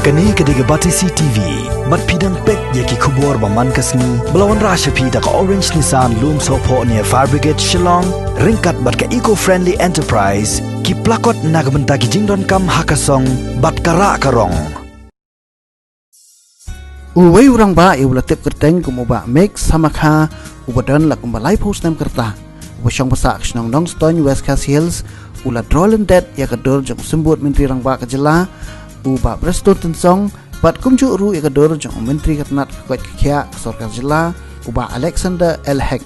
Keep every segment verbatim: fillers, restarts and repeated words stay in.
Kane ka dei ka Batesi T V. Bad phi dang peit ïa ki khubor ba man ka sngi ba la wanrah sha phi da ka Orange Nissan Lumsohphoh near Fire Brigade Shillong, ryngkat bad ka Eco Friendly Enterprise, ki plakot na ka bynta ki jingdonkam ha ka song bad ka rah ka rong. Uwei u rangbah ïa u la tip kyrteng kum u Bah Mike Samakha, uba don la kumba laiphew snem ka rta, uba shong basa ha ka shnong Nongstoiñ, West Khasi Hills, u la draw lyndet ïa ka dur jong u Symbud Myntri Rangbah ka jylla, u Bah Prestone Tynsong, bad kumjuh ruh ïa ka dur jong u Myntri ka tnat ka koit ka khiah ka sorkar jylla, u Bah Alexander L Hek.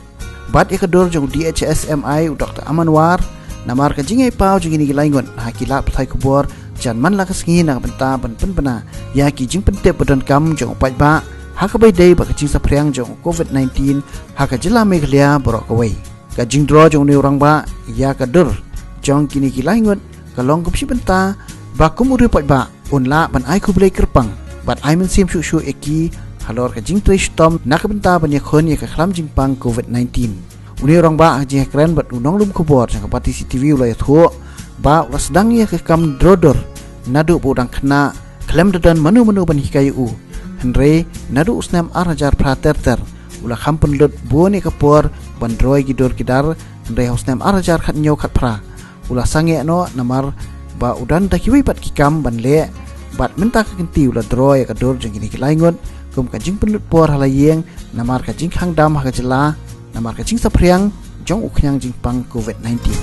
Bad ïa ka dur jong u D H S M I, u Doktor Aman War, namar ka jingïapaw jong kine ki lai ngut ha ki lad pathai khubor jan man la ka sngi na ka bynta ban pynbna ïa ki jingpyntip ba donkam jong u paidbah ha kaba ïadei bad ka jingsaphriang jong u Covid nineteen ha ka jylla Meghalaya baroh kawei. Ka jingdraw jong une u rangbah ïa ka dur jong kine ki lai ngut ka long kum shi bynta ba kum u riew paidbah un lah ban ai khublei kyrpang bad ai mynsiem shuh shuh ïa ki halor ka jingtrei shitom na ka bynta ban ïakhun ïa ka khlam jingpang Covid nineteen. Une u rangbah ha ka jingïakren bad u nonglum khubor jong ka Batesi T V u la ïathuh ba u la sdang ïa ka kam draw dur naduh ba u dang khynnah, khlem da don mano mano ban hikai ïa u. Hynrei naduh u snem ar hajar phra ter ter u la kham pynlut bun ïa ka por ban draw ïa ki dur ki dar, hynrei ha u snem ar hajar khathynñiew khatphra u la sangeh noh namar ba u don da kiwei pat ki kam ban leh. Bad mynta ka kynti u la draw ïa ka dur jong kine ki lai ngut kum ka jingpynlut por ha la ïing namar ka jingkhang dam ha ka jylla namar ka jingsaphriang jong u khñiang jingpang Covid nineteen.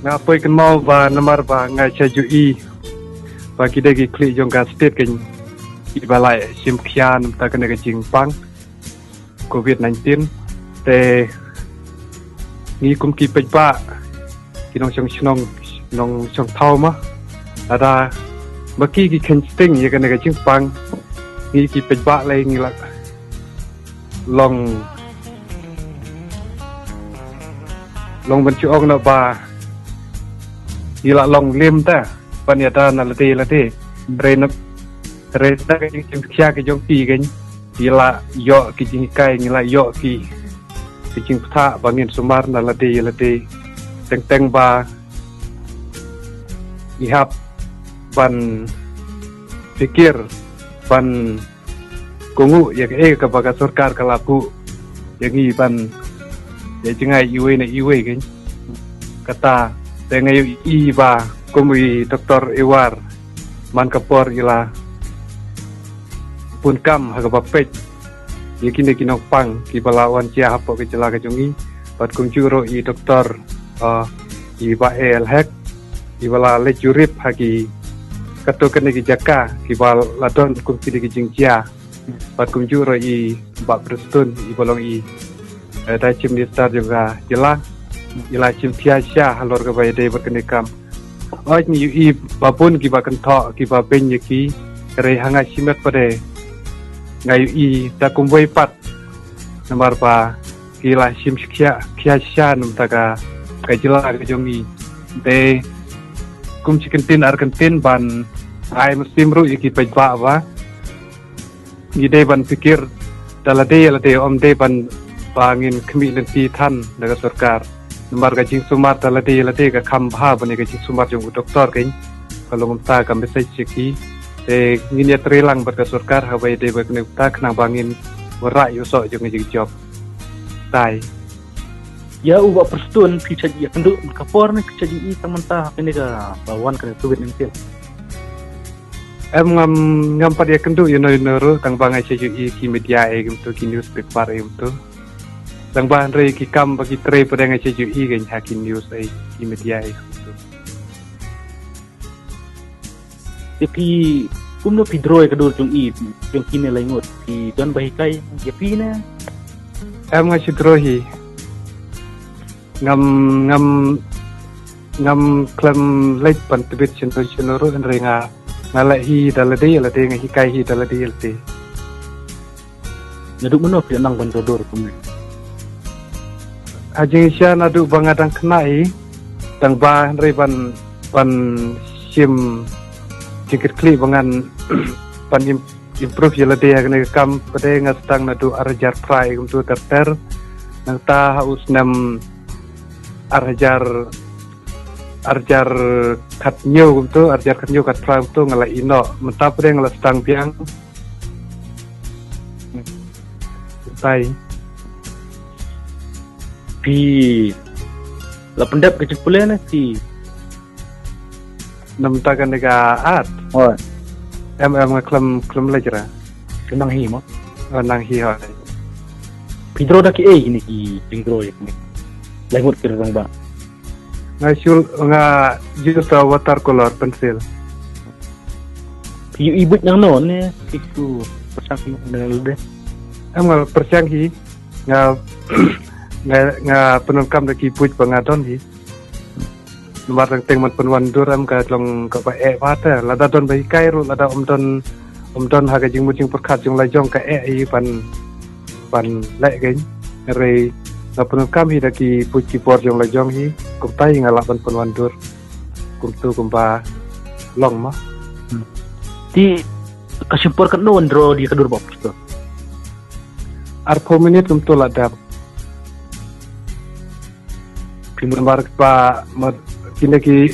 Nga poi kynmaw ba namar ba nga sha ju i ba ki dei ki khlieh jong ka state kein kiba la shim khia namar kane ka jingpang Covid nineteen. Te ngi kum ki paidbah, ki nongshong shnong, nongshong thaw ma, lada ba ki ki kheiñ sting ïa kane ka jingpang, ngi ki paidbah lei ngi la long, long ban shu ong na ba ngi la long lem ta ban ïada na lade lade. Hynrei na, hynrei na ka jingshim khia ka jong ki kein ngi la ïoh ki jinghikai, ngi la ïoh ki ki jingpyntha ba ngin sumar na lade ïa lade. Teng teng ba ngi hap ban pyrkhat, ban kohnguh ïa kaei kaba ka sorkar ka la buh ïa ngi ban ïa jngai iwei na iwei kein. Kata te nga ïohi ba kum i Doktor Iwar man ka por i la bun kam ha kaba peit ïa kine ki nongpang kiba la wan jia hapoh ka jylla ka jong i, bad kumjuh ruh i Doktor, ah, i Bah A L Hek, iba la leit jurip ha ki katto katne ki jaka kiba la don kum kine ki jingjia. Bad kumjuh ruh i Bah Prestone iba long i, eh, da Chief Minister jong ka jylla, i la shim khia sha halor kaba ïadei bad kane ka kam. Hooid, ngi ïohi ba bun kiba kynthoh kiba beiñ ïa ki, hynrei ha nga shimet pat de nga ïohi da kumwei pat, namar ba ki la shim khia, khia sha namar ka, ka jylla ka jong i. Te kum shi kyntien ar kyntien ban ai mynsiem ruh ïa ki paidbah ba ngi dei ban pyrkhat da lade ïa lade, ym dei ban ba ngin khmih lynti than da ka sorkar. Namar ka jingsumar da lade ïa lade ka kham bha ban ïa ka jingsumar jong u doktor kein. Ka long kumta ka message sha ki. Te ngin ïatrei lang bad ka sorkar haba ïadei bad kane kumta khnang ba ngin wanrah ïa u soh jong ka jingjop. Tai. Ïa u Bah Prestone phi shait ïakynduh ka por ne phi shait ïohi tang mynta ha kane kaba wan kane Covid nineteen? Em, ngam, ngam pat ïakynduh ïano ïano ruh, tang ba nga shait ïohi ki media ei kumto, ki newspaper ei kumto. Tang ba hynrei ki kam ba ki trei pat de nga shait ïohi kein ha ki news ei, ki media ei kumto. Te phi kumno phi draw ïa ka dur jong i, jong kine lai ngut, phi don ba hikai ïa phi ne? Em, nga shu draw hi. Ngam, ngam, ngam khlem leit ban tbit shano shano ruh, hynrei nga, nga leh hi da lade ïa lade, nga hikai hi da lade ïa lade. Naduh mynno phi la nang ban draw dur kumne? Ha jingshisha naduh ba nga dang khynnah hi, tang ba hynrei ban, ban shim jingkitkhlieh ba ngan ban im-, improve ïa lade ha kane ka kam pat de nga sdang naduh ar hajar phra kumto ter ter. Nangta ha u snem ar hajar, ar hajar khathynñiew kumto, ar hajar khathynñiew khatphra kumto nga la ïeh noh. Mynta pat de nga la sdang biang. Tai. Phi la pyndep ka jingpule ne phi? Namar kane ka art. Hooid. Em, em, nga khlem, khlem leit ra. Phi nang hi mo? Oh, nang hi, hooid. Phi draw da kiei kine ki jingdraw ïa kine? Lai ngut ki rangbah. Nga shu, nga use da watercolor pencil. Phi ïohi buit nangno ne phi shu pyrshang hi ne lade? Em, nga pyrshang hi, nga, nga, nga pyndonkam da ki buit ba nga don hi. Namar teng teng ban pynwandur em ka long kaba eh bha te. Lada don ba hikai ruh, lada ym don, ym don ha ka jingmut jingpyrkhat jong la jong ka eh hi ban, ban leh kein. Hynrei nga pyndonkam hi da ki buit ki bor jong la jong hi. Kumta hi nga lah ban pynwandur. Kumto kumba long mo. Hmm. Te ka shim por katno ban draw ïa ka dur Bah Prestone? Arphew minit kumto la dep. Phi mut namar ba, ma, kine ki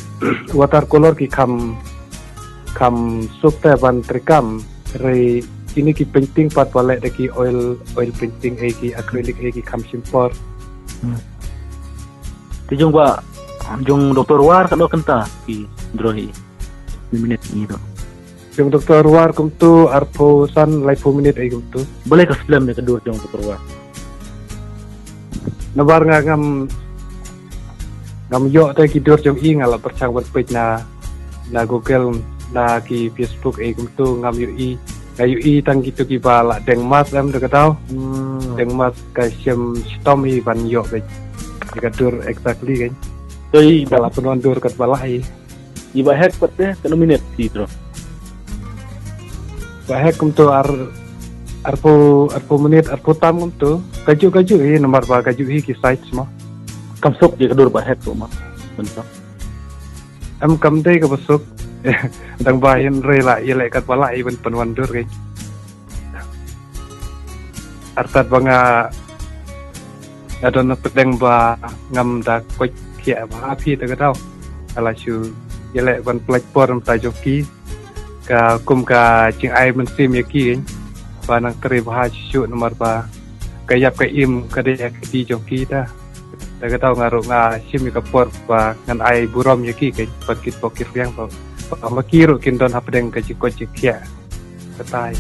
watercolor ki kham, kham suk te ban treikam. Hynrei kine ki painting pat ba leh da ki oil, oil painting ei, ki acrylic ei, ki kham shim por. Hmm. Te jong Bah, jong Doktor War katno kynta phi draw hi? Minit ni to. Jong Doktor War kumto arphew san, laiphew minit ei kumto. Balei ka slem ïa ka dur jong Doktor War? Namar nga ngam, ngam ïoh te ki dur jong i, nga la pyrshang ban peit na, na Google, na ki Facebook ei kumto, ngam ïohi. Nga ïohi tang kito kiba la deng mask em da ka daw. Hmm. Deng mask ka shem shitom hi ban ïoh beit ïa ka dur exactly kein. To i Bah, nga la pynwandur katba lah hi. I Bah Hek pat te katno minit phi draw? Bah Hek kumto ar, arphew, arphew minit, arphew tam kumto. Kajuh kajuh hi, namar ba kajuh hi ki size mo. Kam suk ïa ka dur Bah Hek ruh mo. Mynta. Em, kam dei kaba suk. Dang ba hynrei la ïaleh katba lah hi ban pynwandur kein. Artat ba nga, nga don pdeng ba ngam da koit khiah bha phi ta ka daw. Nga la shu ïaleh ban pynlait por mynta jong ki. Ka kum ka jingai mynsiem ïa ki, ba nang trei bha shuh namar ba ka ïap ka im ka dei ha ka kti jong ki ta. Ta ka daw nga ruh nga shim ïa ka por ba ngan ai burom ïa ki, ka ba kit pok kit riang ba, ba ma ki ruh kin don hapdeng ka jingkoit jingkhiah. Batai.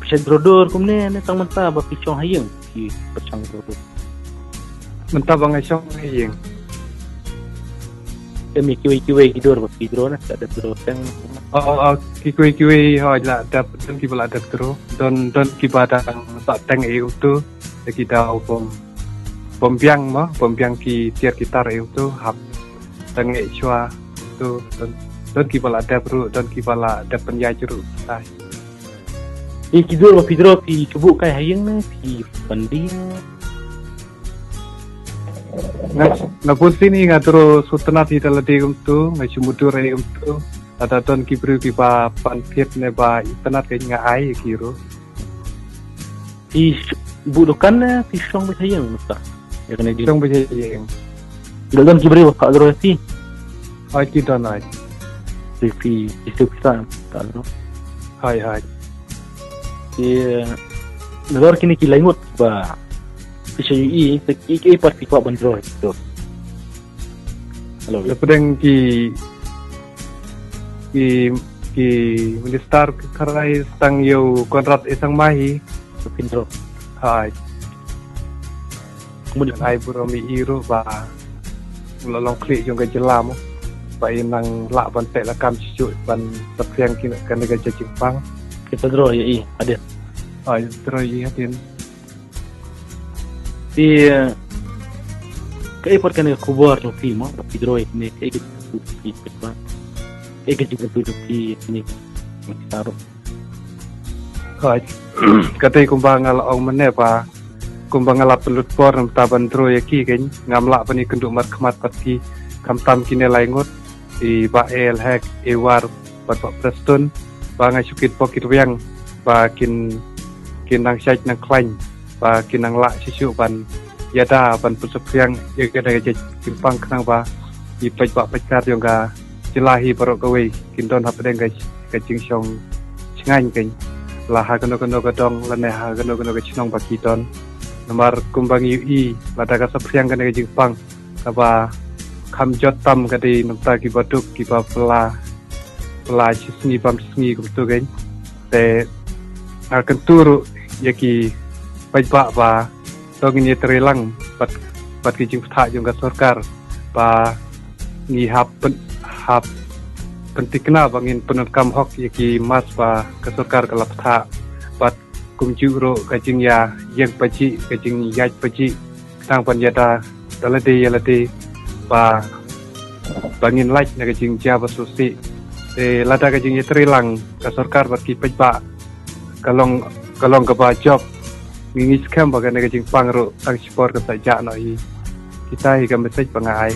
Pyrshah dro dur kumne ne tang mynta ba phi shong ha ïing, phi pyrshang dro dur. Mynta ba nga shong ha ïing. Te mi kiwei kiwei ki dur ba ki draw na, ka dep draw teng. Oh, oh, ki kiwei kiwei hoi la dep, don ki ba la dep draw. Don, don ki ba dang sa teng e kumtu. Te ki daw bom, bom biang mo, bom biang ki tiar ki tar e kumtu. Hap teng e chwa tu. Don, don ki ba la dep ruh, don ki ba la dep pynïaid ruh. Ai. Ïa ki dur ba phi draw, phi shu buh kai ha ïing ne phi pyndie? Nga, nga bun sien nga draw shu tynnat hi da lade kumtu, nga shu mutdur hi kumtu. Lada don ki briew kiba pan thied ne ba itynnat ka nga ai ïa ki ruh. Phi sh-, buh dukan ne phi shong beit ha ïing mynta? Ïa kane dei. Shong beit ha ïing. Nga don ki briew ba draw ïa phi. Hoi, ki don hoi. Phi, phi, phi shu pisa, ta no. Hoi, hoi. Ki, nalor kine ki lai ngut ba phi shu ïohi, te ki, ki pat phi kwah ban draw ïa ki. Hello. Depending ki, ki, ki minister ki kharai tang ïa u Conrad E Sangma hi. Phin draw. Hoi. Kumne ai burom ïa i ruh ba u la long khlieh jong ka jylla mo. Ba i nang lah ban teh lakam shuh shuh ban saphriang kane ka jingpang. Kita draw ïa i hadien. Ai, draw ïa i hadien. Te, eh, kaei pat kane ka khubor jong phi mo, ba phi draw ïa kane, kaei ka jingkyntu jong phi, kaei ka jingkyntu jong phi ïa kane. Hooid. Ka dei kumba nga la ong mynne ba kumba nga la pynlut por namar ban draw ïa ki kein, ngam lah ban ïakynduh markhmat bad ki, khamtam kine lai ngut, i Bah L Hek, i War bad Bah Preston, ba nga shu kit bok kit wiang ba kin, kin nang shait nang khlaiñ, ba kin nang lah shisha ban ïada ban pynsaphriang ïa kane ka jingpang khnang ba i paidbah paidkar jong ka jylla hi baroh kawei kin don hapdeng ka, ka jingshong shngaiñ kein, la ha kano kano ka dong lane ha kano kano ka shnong ba ki don. Namar kumba ngi ïohi lada ka saphriang kane ka jingpang, kaba kham jot tam ka dei namar kiba duk kiba pla, pla shi sngi bam shi sngi kumtu kein. Te nga kyntu ruh ïa ki paidbah ba to ngin ïatrei lang bad, bad ki jingpynthah jong ka sorkar ba ngi hap pyn-, hap pynthikna ba ngin pyndonkam hok ïa ki mask ba ka sorkar ka la pynthah bad kumjuh ruh ka jingïaïeng pajih, ka jingïaid pajih, tang ban ïada da lade ïa lade ba, ba ngin lait na ka jingjia ba sngewsih. Te lada ka jingïatrei lang ka sorkar bad ki paidbah ka long, ka long kaba jop, ngi ngeit skhem ba kane ka jingpang ruh tang shipor kan sa jah noh hi. Kita hi ka message ba nga ai.